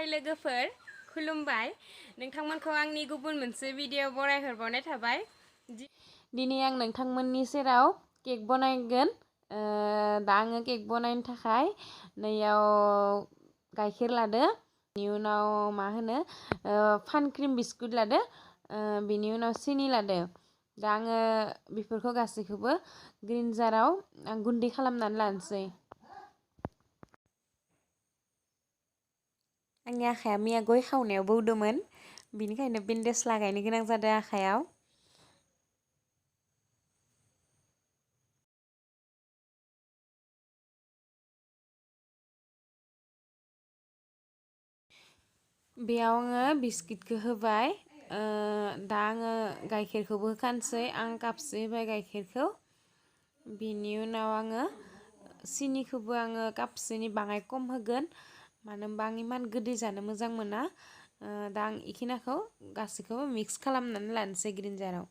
हाय लोगोफोर खुलुमबाय नोंथांमोनखौ आंनि गुबुन मोनसे भिडिअ बरायहरबावनाय थाबाय दिनै आं नोंथांमोननि सेराव केक बनायगोन दा आङो केक बनायनो थाखाय नैयाव गाइखेर लादो बिनि उनाव मा होनो फान क्रिम बिस्कुट लादो बिनि उनाव सिनि लादो दा आङो बेफोरखौ गासैखौबो ग्रिन्डाराव आं गुन्दै खालामनानै लानोसै आंनि आखाया मैया गय खावनायाव बौदोंमोन बिनिखायनो बेन्डेज लागायनो गोनां जादों आखायाव बेयाव आङो बिस्किटखौ होबाय दा आङो गाइखेरखौबो होखानोसै आं कापसे होबाय गाइखेरखौ बिनि उनाव आङो सिनिखौबो आङो कापसेनि बाङाय खम होगोन मानो होनबा आं इमान गोदै जानो मोजां मोना दा आं इखिनिखौ गासैखौबो मिक्स खालामनानै लानोसै ग्रिन्डाराव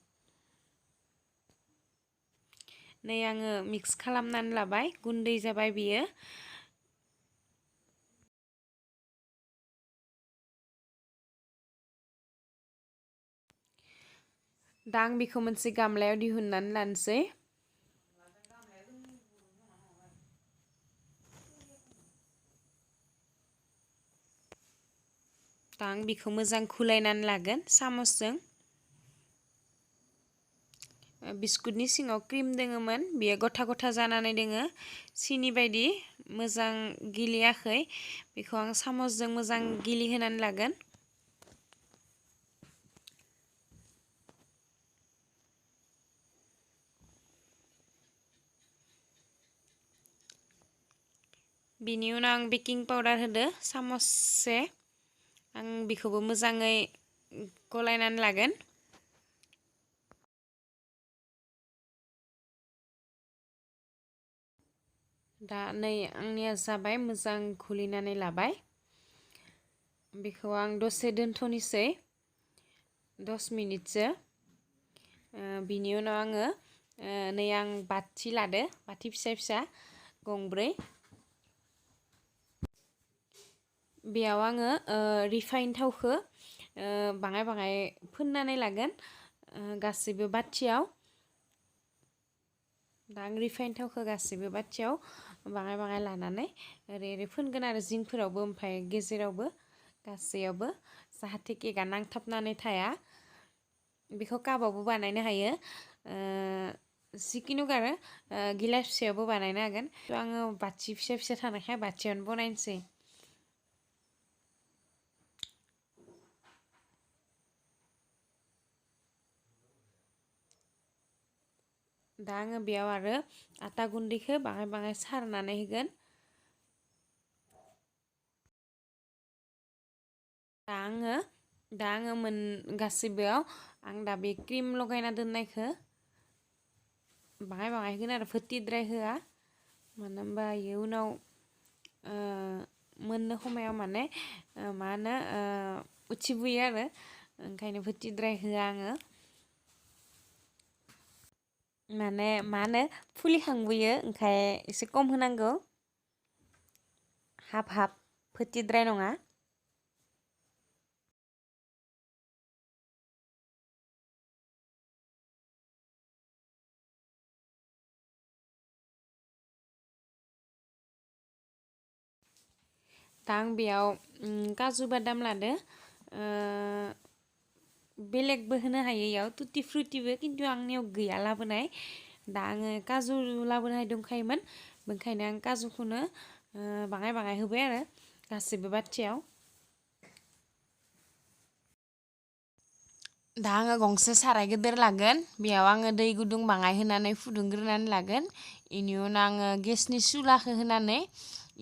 नै आङो मिक्स खालामनानै लाबाय गुन्दै जाबाय बियो दा आं बेखौ मोनसे गामलायाव दिहुननानै लानोसै दा आं बेखौ मोजां खुलायनानै लागोन सामसजों बिस्कुटनि सिङाव क्रिम दोङोमोन बेयो गथा गथा जानानै दोङो सिनि बायदि मोजां गिलियाखै बेखौ आं सामसजों मोजां गिलिहोनानै लागोन बिनि उनाव आं बेकिं पाउडार होदो सामससे आं बेखौबो मोजाङै गलायनानै लागोन दा नै आंनिया जाबाय मोजां खुलिनानै लाबाय बेखौ आं दसे दोनथ'नोसै 10 मिनिटसो बिनि उनाव आङो नै आं बाथि लादो बाथि फिसा फिसा गंब्रै बेयाव आङो रिफाइन थावखौ बाङाय बाङाय फोननानै लागोन गासैबो बाथियाव दा आं रिफाइन थावखौ गासैबो बाथियाव बाङाय बाङाय लानानै ओरै ओरै फोनगोन आरो जिंफोरावबो ओमफ्राय गेजेरावबो गासैयावबो जाहाथे केकआ नांथाबनानै थाया बेखौ काबावबो बानायनो हायो जिखुनु गारो गिलास फिसायावबो बानायनो हागोन आङो बाथि फिसा फिसा थानायखाय बाथियावनो बनायनोसै दा आङो बेयाव आरो आटा गुन्दैखौ बाङाय बाङाय सारनानै होगोन दा आङो गासैबोआव आं दा बे क्रिम लगायना दोननायखौ बाङाय बाङाय होगोन आरो फोथिद्राय होआ मानो होनबा इयो उनाव मोननो समायाव माने मा होनो उथिबोयो आरो ओंखायनो फोथिद्राय होआ आङो माने मा होनो फुलिखांबोयो ओंखाय एसे खम होनांगौ हाफ हाफ फोथिद्राय नङा दा आं बेयाव काजु बादाम लादो बेलेगबो होनो हायो इयाव तुति फ्रुटिबो खिन्थु आंनियाव गैया लाबोनाय दा आङो काजु लाबोनाय दंखायोमोन बेनिखायनो आं काजुखौनो बाङाय बाङाय होबाय आरो गासैबो बाथियाव दा आङो गंसे साराय गिदिर लागोन बेयाव आङो दै गुदुं बाङाय होनानै फुदुंग्रोनानै लागोन बेनि उनाव आङो गेसनि सुलाखौ होनानै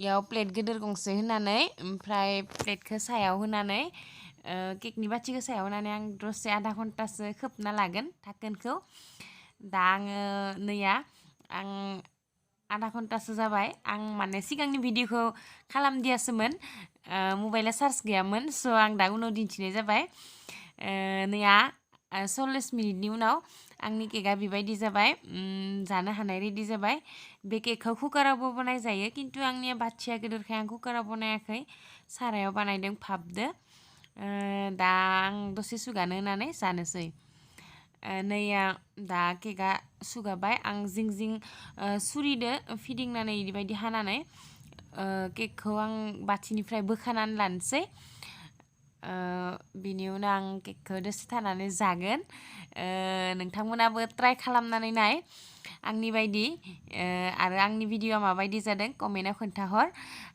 इयाव प्लेट गिदिर गंसे होनानै ओमफ्राय प्लेटखौ सायाव होनानै केकनि बाथिखौ सायाव होनानै आं दसे आधा घन्टासो खोबना लागोन धाकोनखौ दा आङो नैया आं आधा घन्टासो जाबाय आं माने सिगांनि भिडिअखौ खालामदियासोमोन मबाइला चार्ज गैयामोन स' आं दा उनाव दिन्थिनाय जाबाय नैया 40 मिनिटनि उनाव आंनि केकआ बेबायदि जाबाय जानो हानाय रेडि जाबाय बे केकखौ कुकारावबो बनाय जायो खिन्थु आंनिया बाथिया गिदिरखाय आं कुकाराव बनायाखै सारायाव बानायदों भाबदो दा आं दसे सुगानो होनानै जानोसै नैया दा केकआ सुगाबाय आं जिं जिं सुरिदो फिदिंनानै बेबायदि हानानै केकखौ आं बाथिनिफ्राय बोखानानै लानोसै बिनि उनाव आं केकखौ दसे थानानै जागोन नोंथांमोनाबो ट्राइ खालामनानै नाय आंनि बायदि आरो आंनि भिडिअआ माबायदि जादों कमेन्टआव खोन्थाहर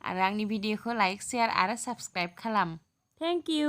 आरो आंनि भिडिअखौ लाइक शेयार आरो साबस्क्राइब खालाम थेंक इउ